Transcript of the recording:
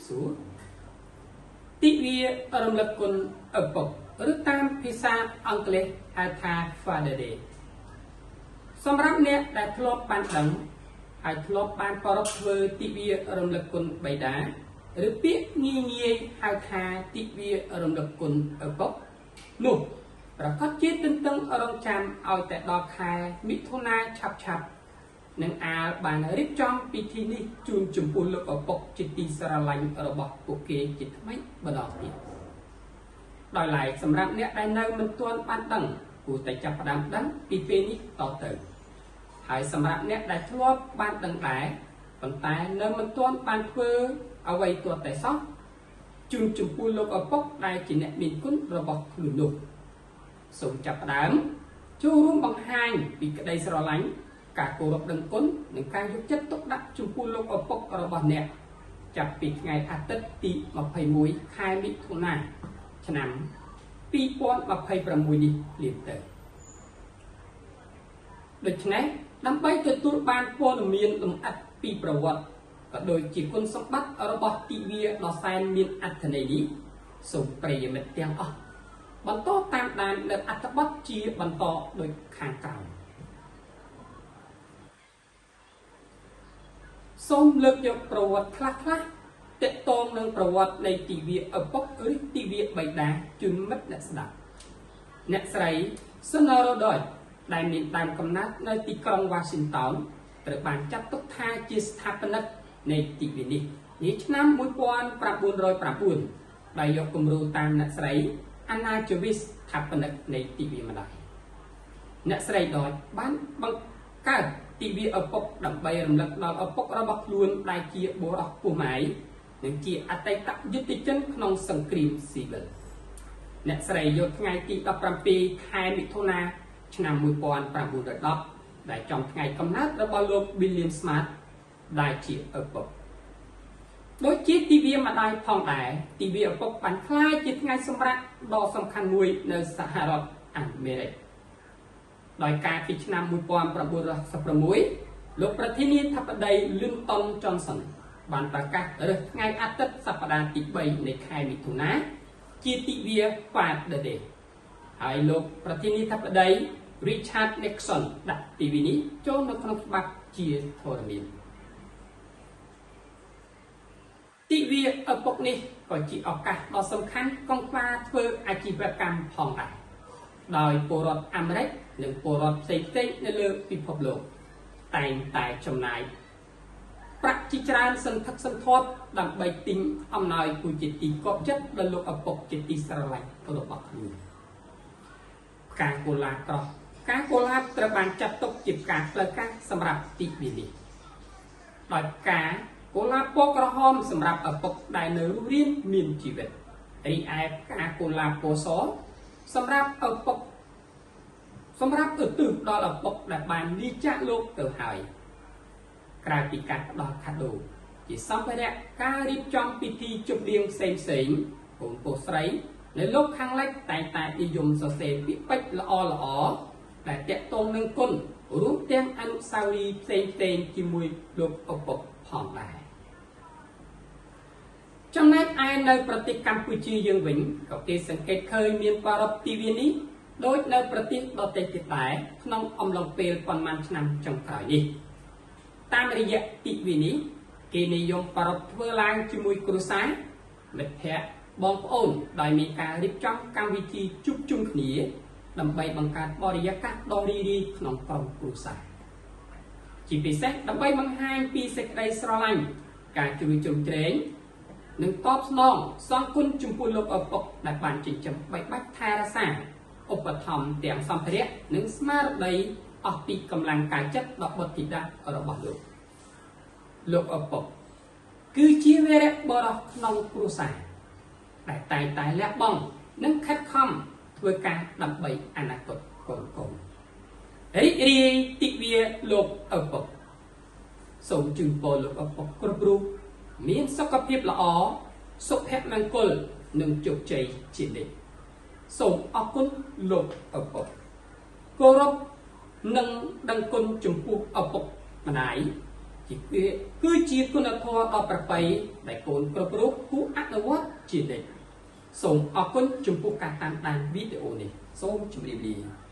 សួរទិវារំលឹកគុណឪពុកឬតាមភាសាអង់គ្លេសហៅថា Father Day សម្រាប់អ្នកដែលធ្លាប់បានដឹងហើយធ្លាប់បានប្រារព្ធធ្វើទិវារំលឹកគុណបិតាឬពាក្យងាយងាយហៅថាទិវារំលឹកគុណឪពុកនោះប្រកាសជាទន្ទឹងរង់ចាំឲ្យតែដល់ខែមិថុនាឆាប់ឆាប់នឹងអាលបានរៀបចំពិធីនេះជូនចំពោះលោកឪពុកជាទីស្រឡាញ់របស់ពួកគេជាថ្មីម្ដងទៀតដោយឡែកសម្រាប់អ្នកដែលនៅមិនទាន់បានដឹងគួរតែចាប់ផ្ដើមដឹងពីពេលនេះតទៅហើយសម្រាប់អ្នកដែលធ្លាប់បានដឹងដែរប៉ុន្តែនៅមិនទាន់បានធ្វើអ្វីទាល់តែសោះជូនចំពោះលោកឪពុកដែលជាអ្នកមានគុណរបស់ខ្លួននោះសូមចាប់ផ្ដើមចូលរួមបង្ហាញពីក្តីស្រឡាញ់ការគោរពដឹងគុណនិងការយកចិត្តទុកដាក់ចំពោះលោកឪពុករបស់អ្នកចាប់ពីថ្ងៃអាទិត្យទី21ខែមិថុនាឆ្នាំ2026នេះភ្លាមទៅដូច្នេះដើម្បីទទួលបានព័ត៌មានលម្អិតពីប្រវត្តិក៏ដូចជាគុណសម្បត្តិរបស់ទិវាដ៏សែនមានអត្ថន័យនេះសូមប្រិយមិត្តទាំងអស់បន្តតាមដាននៅអត្ថបទជាបន្តដូចខាងក្រោមសូមលើកយកប្រវត្តិខ្លះខ្លះទាក់ទងនឹងប្រវត្តិនៃទិវាឪពុកឬទិវាបិតាជូនមិត្តអ្នកស្ដាប់អ្នកស្រី Sonora Dodd ដែលមានដើមកំណើតនៅទីក្រុង Washington ត្រូវបានចាត់ទុកថាជាស្ថាបនិកនៃទិវានេះនាឆ្នាំ1909ដែលយកគំរូតាមអ្នកស្រី Anna Jarvis ស្ថាបនិកនៃទិវាម្ដាយអ្នកស្រី Dodd បានបង្កើតទិវាឪពុកដើម្បីរំលឹកដល់ឪពុករបស់ខ្លួនដែលជាបុរសពោះម៉ាយនិងជាអតីតយុទ្ធជនក្នុងសង្គ្រាមស៊ីវិលអ្នកស្រីយកថ្ងៃទី17ខែមិថុនាឆ្នាំ1910ដែលចំថ្ងៃកំណើតរបស់លោក William Smart ដែលជាឪពុកដូចជាទិវាម្ដាយផងដែរទិវាឪពុកបានក្លាយជាថ្ងៃសម្រាកដ៏សំខាន់មួយនៅសហរដ្ឋអាមេរិកដោយការពីឆ្នាំ1966លោកប្រធានាធិបតី Lyndon Johnson បានប្រកាសរើសថ្ងៃអាទិត្យសប្តាហ៍ទី3នៃខែមិថុនាជាទិវា Father Day ហើយលោកប្រធានាធិបតី Richard Nixon ដាក់ទិវានេះចូលនៅក្នុងច្បាប់ជាធរមានទិវាឪពុកនេះក៏ជាឱកាសដ៏សំខាន់ក្នុងការធ្វើអាជីវកម្មផងដែរដោយពលរដ្ឋអាមេរិកនិងពលរដ្ឋផ្សេងៗនៅលើពិភពលោកតែងតែចំណាយប្រាក់ជាច្រើនសន្ធឹកសន្ធាប់ដើម្បីទិញអំណោយគួរជាទីគាប់ចិត្តដល់លោកឪពុកជាទីស្រឡាញ់របស់ខ្លួនផ្កាកុលាបក្រោះផ្កាកុលាបត្រូវបានចាត់ទុកជាផ្កាផ្លូវការសម្រាប់ទិវានេះដោយផ្កាកុលាបពណ៌ក្រហមសម្រាប់ឪពុកដែលនៅរស់រានមានជីវិតរីឯផ្កាកុលាបពណ៌សសម្រាប់ឪពុកសម្រាប់ឧទ្ទិសដល់ឪពុកដែលបានលាចាកលោកទៅហើយក្រៅពីការផ្ដល់កាដូជាសម្ភារៈការរៀបចំពិធីជប់លៀងផ្សេងផ្សេងកូនប្រុសស្រីនៅលោកខាងលិចតែងតែនិយមសរសេរពាក្យពេចន៍ល្អល្អដែលទាក់ទងនឹងគុណរួមទាំងអនុស្សាវរីយ៍ផ្សេងផ្សេងជាមួយលោកឪពុកផងដែរចំណែកឯនៅប្រទេសកម្ពុជាយើងវិញក៏គេសង្កេតឃើញមានប្រារព្ធទិវានេះដូចនៅប្រទេសដទៃទៀតដែរក្នុងអំឡុងពេលប៉ុន្មានឆ្នាំចុងក្រោយនេះតាមរយៈទិវានេះគេនិយមប្រារព្ធធ្វើឡើងជាមួយគ្រួសារមិត្តភ័ក្តិបងប្អូនដោយមានការរៀបចំកម្មវិធីជួបជុំគ្នាដើម្បីបង្កើតបរិយាកាសដ៏រីករាយក្នុងក្រុមគ្រួសារជាពិសេសដើម្បីបង្ហាញពីសេចក្តីស្រឡាញ់ការជួយជ្រោមជ្រែងនិងតបស្នងសងគុណចំពោះលោកឪពុកដែលបានចិញ្ចឹមបីបាច់ថែរក្សាឧបត្ថម្ភទាំងសម្ភារៈនិងស្មារតីអស់ពីកម្លាំងកាយចិត្តដ៏បុត្រធីតារបស់លោកលោកឪពុកគឺជាវីរៈបុរសក្នុងគ្រួសារដែលតែងតែលះបង់និងខិតខំធ្វើការដើម្បីអនាគតកូនកូនរីករាយទិវាលោកឪពុកសូមជូនពរលោកឪពុកគ្រប់រូបមានសុខភាពល្អសុភមង្គលនិងជោគជ័យជានិច្ចសូមអរគុណលោកឪពុកគោរពនិងដឹងគុណចំពោះឪពុកម្ដាយ ជាគឺជាគុណធម៌ដ៏ប្រពៃដែលកូនគ្រប់រូបគួរអនុវត្តជានិច្ចសូមអរគុណចំពោះការតាមដានវីដេអូនេះសូមជម្រាបលា។